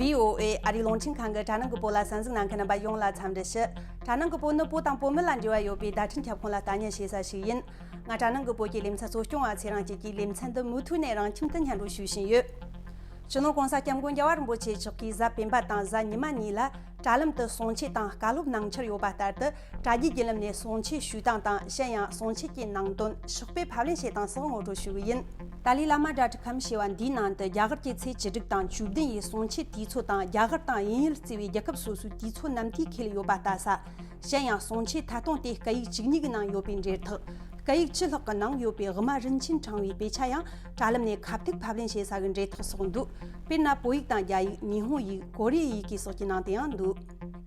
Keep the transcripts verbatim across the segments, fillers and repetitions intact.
ཨི་ཨོ་ཨེ་ཨ་རིའི་རླུང་འཕྲིན་ཁང་གི་དྲ་ནང་གི་བོད་ལ་གསན་གཟིགས་གནང་མཁན་རྣམ་པ་ཡོངས་ལ་འཚམས་འདྲི་ཞུ། དྲ་ནང་གི་བོད་ནི་བོད་དང་བོད་མི་ལ་འབྲེལ་བ་ཡོད་པའི་བརྡ་འཕྲིན་ཁྱབ་ཁོངས་ལ་ལྟ་ཉན་བྱེད་ས་ཞིག་ཡིན། ང་དྲ་ནང་གི་བོད་ཀྱི་ལེ་ཚན་གཙོ་སྐྱོང་བ་ཚེ་རིང་སྐྱིད་ཀྱིས་ལེ་ཚན་འདི་མུ་མཐུད་ནས་རང་ཁྱིམ་དུ་སྙན་སྒྲོན་ཞུ་བཞིན་ཡོད། སྤྱི་ནོར་གོང་ས་སྐྱབས་མགོན་རྒྱལ་བ་རིན་པོ་ཆེ་མཆོག་གིས་གཟའ་སྤེན་པ་དང་གཟའ་ཉི་མ་གཉིས་ལ་དྲ་ལམ་དུ་གསུང་ཆོས་དང་བཀའ་སློབ་གནང་འཆར་ཡོད་པ་ལྟར་དུ། དྲ་རྒྱའི་བརྒྱུད་ལམ་ནས་གསུང་ཆོས་ཞུས་སྟངས་དང་། གཞན་ཡང་གསུང་ཆོས་ཀྱི་ནང་དོན་ཕྱག་དཔེ་ཕབ་ལེན་བྱེད་སྟངས་སོགས་ངོ་སྤྲོད་ཞུ་གི་ཡིན། ཏཱ་ལའི་བླ་མ་གྲ་སྒྲིག་ཁང་ཞེས་པ་འདིའི་ནང་དུ་རྒྱ་གར་གྱི་ཚེས་བཅུ་དྲུག་དང་བཅུ་བདུན་ཡི་གསུང་ཆོས་དུས་ཚོད་དང་། རྒྱ་གར་དང་དབྱིན་ཡུལ་གཙོས་པའི་རྒྱལ་ཁབ་སོ་སོའི་དུས་ཚོད་ནམ་དུས་འཁེལ་ཡོད་པ་ལྟ་ས། གཞན་ཡང་གསུང་ཆོས་ཐད་གཏོང་དེ་སྐད་ཡིག་བཅུ་གཉིས་ཀྱི་ནང་ཡོད་པའི་འབྲེལ་ཐག་གསན་ཡིག་བཅུ་ལྷག་གི་ནང་ཡོད་པའི་དབུ་མ་རིན་ཆེན་ཕྲེང་བའི་དཔེ་ཆ་ཡང་དྲ་ལམ་ནས་ཁ་ཐུག་ཕབ་ལེན་བྱེད་ས་གི་འབྲེལ་ཐག་སོགས་འདུག་དཔེར་ན། བོད་ཡིག་དང་རྒྱ་ཡིག་ཉི་ཧོང་ཡིག་གོ་རེ་ཡི་ཡི་གེ་སོགས་ཀྱི་ནང་དུ་ཡང་འདུག་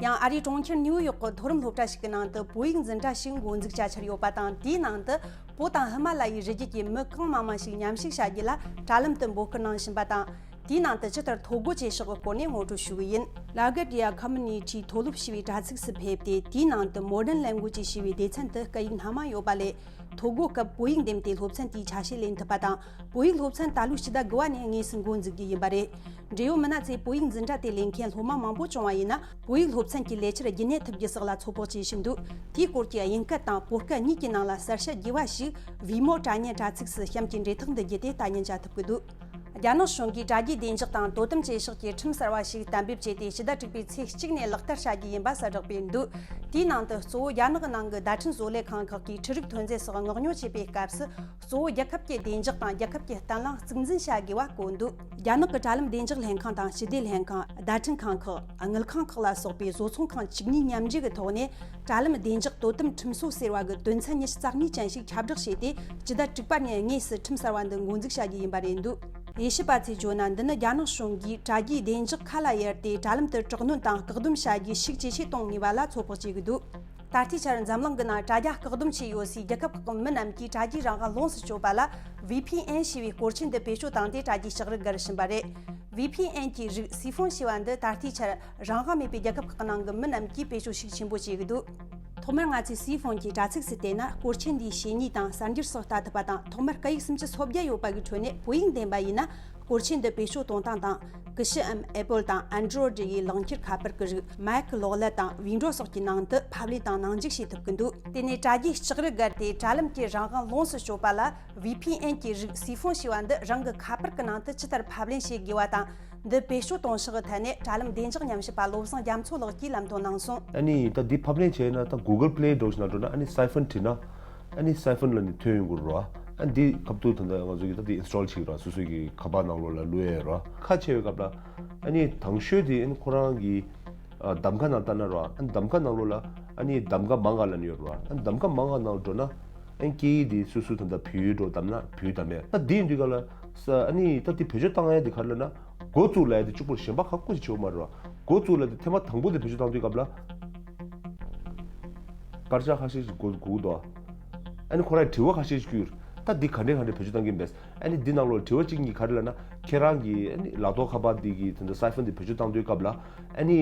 ཡང་ཨ་རིའི་གྲོང་ཁྱེར་ནིའུ་ཡོག་གི་མཐོ་རིམ་སློབ་གྲྭ་ཞིག་གི་ནང་དུ་བོད་ཡིག་འཛིན་གྲྭ་ཞིག་འགོ་འཛུགས་བྱ་འཆར་ཡོད་པ་དང་། དེའི་ནང་དུ་བོད་དང་ཧི་མ་ལ་ཡའི་རི་རྒྱུད་ཀྱི་མི་གང་མང་མང་ཞིག་མཉམ་ཞུགས་བྱ་རྒྱུ་ལ་དྲ་ལམ་དུ་འབོད་སྐུལ་གནང་བཞིན་པ་དང་། དེའི་ནང་དུ་ཇི་ལྟར་ཐོ་འགོད་བྱེད་ཕྱོགས་ཀྱི་སྐོར་ནས་ངོ་སྤྲོད་ཞུ་གི་ཡིན། ལ་གྷར་ཌི་ཡ་ཁོ་མུ་ནི་ཊི་མཐོ་སློབ་ཞེས་པའི་དྲ་ཚིགས་སུ་ཕེབས་ཏེ། དེའི་ནང་དུ་Modern Languages ཞེས་པའི་སྡེ་ཚན་དུ་སྐད་ཡིག་སྣ་མང་ཡོད་པ་ལས། ཐོ་འགོད་སྐབས་བོད་ཡིག་འདེམས་ཏེ་སློབ་ཚན་དེའི་ཆ་ཤས་ལེན་ཐུབ་པ་དང་། བོད་ཡིག་སློབ་ཚན་ད་ལོའི་སྤྱི་ཟླ་དགུ་པ་ནས་དངོས་སུ་འགོ་འཛུགས་རྒྱུ་ཡིན་པ་རེད། འབྲེལ་ཡོད་མི་སྣ་ཚོས་བོད་ཡིག་འཛིན་གྲྭ་དེ་ལེན་མཁན་སློབ་མ་མང་པོ་བྱུང་བ་ཡིན་ན། བོད་ཡིག་སློབ་ཚན་གྱི་ལས་འཆར་རྒྱུན་གནས་ཐུབ་རྒྱུ་སོགས་ལ་ཚོད་དཔག་བྱེད་བཞིན་འདུག་དེའི་སྐོར་གྱི་དབྱིན་སྐད་དང་བོད་སྐད་གཉིས་ཀྱི་ནང་ལ་གསལ་བཤད་རྒྱས་པ་ཞིག་ཝི་མོ་དྲ་བརྙན་དྲ་ཚིགས་སུ་གཤམ་གྱི་འབྲེལ་ཐག་འདི་བརྒྱུད་དེ་ལྟ་ཉན་བྱ་ཐུབ་ཀྱི་འདུག་རྒྱ་ནག་གཞུང་གིས་དྲ་རྒྱའི་བདེ་འཇགས་དང་དོ་དམ་བྱེད་ཕྱོགས་ཀྱི་ཁྲིམས་གསར་བ་ཞིག་གཏན་འབེབས་བྱས་ཏེ། ཕྱི་ཟླ་དྲུག་པའི་ཚེས་གཅིག་ནས་ལག་བསྟར་བྱ་རྒྱུ་ཡིན་པ་གསལ་བསྒྲགས་བྱས་འདུག་དེའི་ནང་དུ་གཙོ་བོ་རྒྱ་ནག་གི་ནང་གི་བརྡ་འཕྲིན་བཟོ་ལས་ཁང་ཁག་གིས་འཕྲུལ་རིག་ཐོན་རྫས་སོགས་མངགས་ཉོ་བྱེད་པའི་སྐབས་སུ། གཙོ་བོ་རྒྱལ་ཁབ་ཀྱི་བདེ་འཇགས་དང་རྒྱལ་ཁབ་ཀྱི་བརྟན་ལྷིང་གཙིགས་འཛིན་བྱ་དགོས་པ་བཀོད་འདུག་རྒྱ་ནག་གི་དྲ་ལམ་བདེ་འཇགས་ལྷན་ཁང་དང་སྤྱི་བདེ་ལྷན་ཁང་། བརྡ་འཕྲིན་ཁང་ཁག་དངུལ་ཁང་ཁག་ལ་སོགས་པའི་བཟོ་ཚོང་ཁང་བཅུ་གཉིས་མཉམ་འབྲེལ་གྱི་ཐོག་ནས། དྲ་ལམ་བདེ་འཇགས་དོ་དམ་ཁྲིམས་སྲོལ་ཟེར་བ་གི་དོན་ཚན་ཉི་ཤུ་རྩ་གཉིས་ཅན་ཞིག་ཁྱབ་བསྒྲགས་བྱས་ཏེ། སྤྱི་ཟླ་དྲུག་པ་ནས་དངོས་སུ་ཁྲིམས་གསར་བ་འདི་འགོ་འཛུགས་བྱ་རྒྱུ་ཡིན་པ་རེད་འདུག་དབྱེ་ཞིབ་པ་ཚོས་བརྗོད་ན། འདི་ནི་རྒྱ་ནག་གཞུང་གིས་དྲ་རྒྱའི་བདེ་འཇགས་ཁ་ལ་གཡར་ཏེ། དྲ་ལམ་དུ་དྲག་གནོན་དང་བཀག་སྡོམ་བྱ་རྒྱུ་ཤུགས་ཇེ་ཆེ་གཏོང་ངེས་པ་ལ་ཚོད་དཔག་བྱེད་ཀྱི་འདུག་ད་ལྟའི་ཆར་འཛམ་གླིང་གི་ནང་དྲ་རྒྱ་བཀག་སྡོམ་བྱས་ཡོད་སའི་རྒྱལ་ཁབ་ཁག་གི་མི་རྣམས་ཀྱིས་དྲ་རྒྱའི་རང་དབང་ལོངས་སུ་སྤྱོད་པ་ལ་ཝི་ཕི་ཨེན་ཞེས་པའི་སྐོར་ཆེན་འདི་བེད་སྤྱོད་བཏང་སྟེ་དྲ་རྒྱའི་ལྕགས་རི་བཀར་བཞིན་པ་རེད། ཝི་ཕི་ཨེན་གྱི་རིགས་སི་ཕོན་ཞེས་པ་འདི་ད་ལྟའི་ཆར་རང་དབང་མེད་པའི་རྒྱལ་ཁབ་ཁག་ནང་གི་མི་རྣམས་ཀྱིས་བེད་སྤྱོད་ཤུགས་ཆེན་པོ་བྱེད་ཀྱི་འདུག་ཐོག་མར་ང་ཚོས་སི་ཕོན་གྱི་དྲ་ཚིགས་སུ་བལྟས་ན། སྐོར་ཆེན་འདིའི་བྱས་ཉེས་དང་གསར་འགྱུར་སོགས་ལྟ་ཐུབ་པ་དང་། ཐོག་མར་སྐད་ཡིག་སུམ་ཅུ་སོ་བརྒྱད་ཡོད་པ་གི་ཁྲོད་ནས་བོད་ཡིག་འདེམས་པ་ཡིན་ན། སྐོར་ཆེན་འདི་བེད་སྤྱོད་གཏོང་སྟངས་དང་། ཀུ་ཤུ་འམ་ཨེ་པོལ་དང་ཨན་ཌོ་རོ་ཌི་ཡི་ལག་འཁྱེར་ཁ་པར་གྱི་རིགས། མེག་ལོག་ལེབ་དང་ཝིན་ཌོ་སོགས་ཀྱི་ནང་དུ་ཕབ་ལེན་དང་ནང་འཇུག་བྱེད་ཐུབ་ཀྱི་འདུག་དེ་ནས་དྲ་རྒྱའི་ལྕགས་རི་བཀར་ཏེ་དྲ་ལམ་གྱི་རང་དབང་ལོངས་སུ་སྤྱོད་པ་ལ་ཝི་ཕི་ཨེན་གྱི་རིགས་སི་ཕོན་ཞེས་པ་འདི་རང་གི་ཁ་པར་གྱི་ནང་དུ་ཇི་ལྟར་ཕབ་ལེན་བྱེད་དགོས་པ་དང་། འདི་བེད་སྤྱོད་གཏོང་ཕྱོགས་ཀྱི་ཐད་ནས་དྲ་ལམ་བདེ་འཇགས་ཉམས་ཞིབ་པ་བློ་བཟང་རྒྱ་མཚོ་ལགས་ཀྱིས་ལམ་སྟོན་གནང་སོང་། ཨ་ནི་ད་འདི་ཕབ་ལེན་བྱས་ན་ད་གུ་གལ་པི་ལེ་འདྲ་བོ་ཞིག་ནང་འགྲོ་ན། ཨ་ནི་སའི་ཕོན་བྲིས་ན། ཨ་ནི་སའི་ཕོན་ལ་ནི་ཐོན་ཡོང་གི་རེད་བ། ཨ་འདི་ཁ་ཐུག་ད་ལྟ་ང་ཚོ་གིས་ད་འདི་ཨིན་སི་ཊོལ་བྱེད་ཀྱི་རེད། སོ་སོ་གི་ཁ་པར་ནང་ལོགས་ལ་བླུག་ཡས་རེད་བ། ཁ་ཕྱེ་བའི་སྐབས་ལ་ཨ་ནི་དང་ཤོས་དེ་ཨ་ནི་ཁོ་རང་གི་ཨ་གདམ་ཀ་ནང་ལྟ་ན་རེད་བ། ཨ་གདམ་ཀ་ནང་ལོགས་ལ་ཨ་ནི་གདམ་ཀ་མང་ག་ལབ་ནི་ཡོད་རེད་བ། ཨ་གདམ་ཀ་མང་ག་ནང་འགྲོ་ན། ཨ་ནི་སྐད་ཡིག་དེ་སོ་སོ་ད་ལྟ་བོད་ཡིག་འདྲ་བོ་བདམས་ན་བོད་ཡིག་བདམས་ཡས། ད་འདི་ཡིན་དུས་སྐབས་ལ་ས་ཨ་ནི་ད་འདི་བེད་སྤྱོད་བཏང་ཡས་དེ་ག་རེ་ལབ་ན། འགོ་བཙུགས་ལབ་ཡས་དེ་གཅིག་པོ་གཞན་པ་ག་ཀུ་ཅིག་བྱེད་དགོས་མ་རེད་བ། འགོ་བཙུགས་ལབ་དེ་ཐེངས་མ་དང་པོ་དེ་བེད་སྤྱོད་བཏང་དུས་སྐབས་ལ། དཀར་ཆག་ཁ་ཤས་ཤིག་སྒུག་སྒུག་འདུག་ཨ་ནི་ཁོ་རང་གིས་དྲི་བ་ཁ་ཤས་ཤིག་བསྐུར། ད་འདི་ག་འདྲས་ག་འདྲས་བེད་སྤྱོད་བཏང་གི་ཡིན་པས། ཨ་ནི་འདི་ནང་ལོགས་དྲི་བ་གཅིག་གཉིས་ག་རེ་ལབ་ན། ཁྱེད་རང་གིས་ཨ་ནི་ལག་ཐོག་ཁ་པར་འདི་གི་དེ་འདྲ་སའི་ཕོན་འདི་བེད་སྤྱོད་བཏང་དུས་སྐབས་ལ། ཨ་ནི་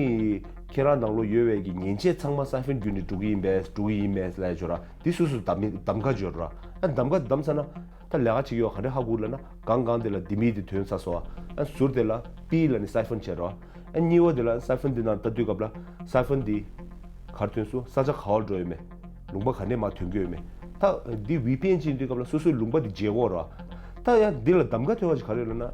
ཁྱེད་རང་ནང་ལོགས་ཡོད་པའི་གི་མཉེན་ཆས་ཚང་མ་སའི་ཕོན་བརྒྱུད་ནས་འགྲོ་གི་ཡིན་པས། འགྲོ་གི་ཡིན་མས་ལབ་ཡས་ཅིག་ཡོད་ར། འདི་སོ་སོས་གདམ་གདམ་ཀ་ཅིག་ཡོད་ར། ཨ་གདམ་ཀ་བདམས་ཚར་ན། ད་ལས་ཀ་བྱེད་ཀྱི་ཡོད། ག་འདྲས་ཧ་གོ་ལབ་ན། སྒང་སྒང་དེ་ལ་ལྡེ་མིག་དེ་ཐོན་ཚར་སོང་། ཨ་ཟུར་དེ་ལ་པི་ལབ་ནས་སའི་ཕོན་བྱས་རོ། ཨ་གཉིས་པ་དེ་ལ་སའི་ཕོན་དེ་ནང་ལྟ་དུས་སྐབས་ལ་སའི་ཕོན་དེ་ག་རེ་ཐོན་སོང་། ས་ཆ་ག་པར་འགྲོ་ཡོད་མེད། ལུང་པ་ག་ནས་མར་ཐོན་གྱི་ཡོད་མེད། ད་འདི་ཝི་པི་ཨེན་ཅིག་ཡིན་དུས་སྐབས་ལ་སོ་སོའི་ལུང་པ་དེ་བརྗེ་དགོས་རོ། ད་ཡང་འདི་ལ་གདམ་ཀ་ཐོན་པ་ཞིག་ག་རེ་ལབ་ན།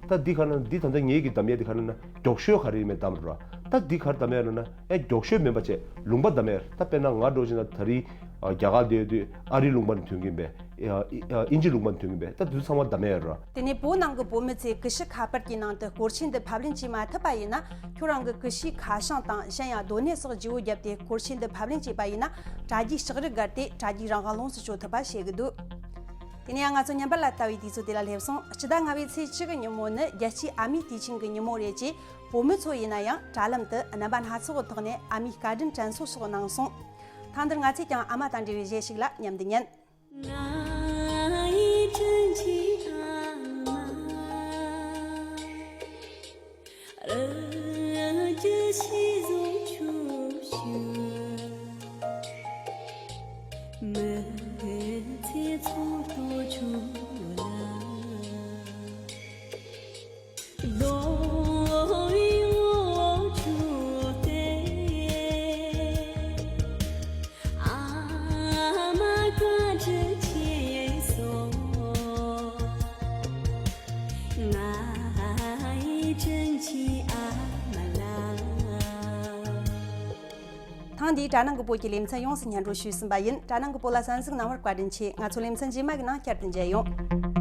ད་འདི་ག་ན་འདི་ད་ལྟ་ངེད་ཀྱིས་གདམ་ཡས་དེ་ག་རེ་ལབ་ན། མགྱོགས་ཤོས་ག་རེ་ཡིན་མེད་གདམ་རོ། ད་འདི་ག་རེ་གདམ་ཡས་ལབ་ན། ཨེ་མགྱོགས་ཤོས་མིན་པ་བྱས་ལུང་པ་གདམ་ཡས། ད་དཔེར་ན་ང་འདྲ་བོ་ཞིག་ན་ད་རིང་རྒྱ་གར་བསྡད་དུས་ཨ་རིའི་ལུང་པ་ནས་ཐོན་གྱི་ཡིན་པས། ཨ་ཨ་དབྱིན་ཇིའི་ལུང་པ་ནས་ཐོན་གྱི་ཡིན་པས། ད་འདི་ཚང་མ་གདམ་ཡས་རོ། དེ་ནས་བོད་ནང་གི་བོད་མི་ཚོས་ཀུ་ཤུ་ཁ་པར་གྱི་ནང་དུ་སྐོར་ཆེན་འདི་ཕབ་ལེན་བྱེད་མ་ཐུབ་པ་ཡིན་ན། ཁྱོད་རང་གི་ཀུ་ཤུའི་ཁ་བྱང་དང་། གཞན་ཡང་སྡོད་གནས་སོགས་བརྗེ་བོ་བརྒྱབ་སྟེ་སྐོར་ཆེན་འདི་ཕབ་ལེན་བྱས་པ་ཡིན་ན། དྲ་རྒྱའི་ལྕགས་རི་བཀར་ཏེ་དྲ་རྒྱའི་རང་དབང་ལོངས་སུ་སྤྱོད་ཐུབ་པ་བྱེད་ཀྱི་འདུག་དེ་ནས་ཡང་ང་ཚོ་ཉམས་པ་ལ་ལྟ་བའི་དུས་ཚོད་དེ་ལ་སླེབས་སོང་། སྤྱི་ཟླ་ལྔ་པའི་ཚེས་བཅུ་གི་ཉིན་མོ་ནི་རྒྱལ་སྤྱིའི་ཨ་མའི་དུས་ཆེན་གྱི་ཉིན་མོ་རེད་ཅེས་བོད་མི་ཚོ་ཡིན་ན་ཡང་དྲ་ལམ་དུ་རྣམ་པ་སྣ་ཚོགས་ཀྱི་ཐོག་ནས་ཨ་མའི་བཀའ་དྲིན་དྲན་གསོ་སོགས་གནང་སོང་། ཐེངས་འདིར་ང་ཚོས་ཀྱང་ཨ་མ་དང་འབྲེལ་བའི་གཞས་ཤིག་ལ་མཉམ་དུ་ཉན། ཐེངས་འདིའི་དྲ་ནང་གི་བོད་ཀྱི་ལེ་ཚན་ཡོངས་སུ་སྙན་སྒྲོན་ཞུས་ཟིན་པ་ཡིན། དྲ་ནང་གི་བོད་ལ་གསན་གཟིགས་གནང་བར་བཀའ་དྲིན་ཆེ། ང་ཚོ་ལེ་ཚན་རྗེས་མ་གི་ནང་བསྐྱར་དུ་མཇལ་ཡོང་།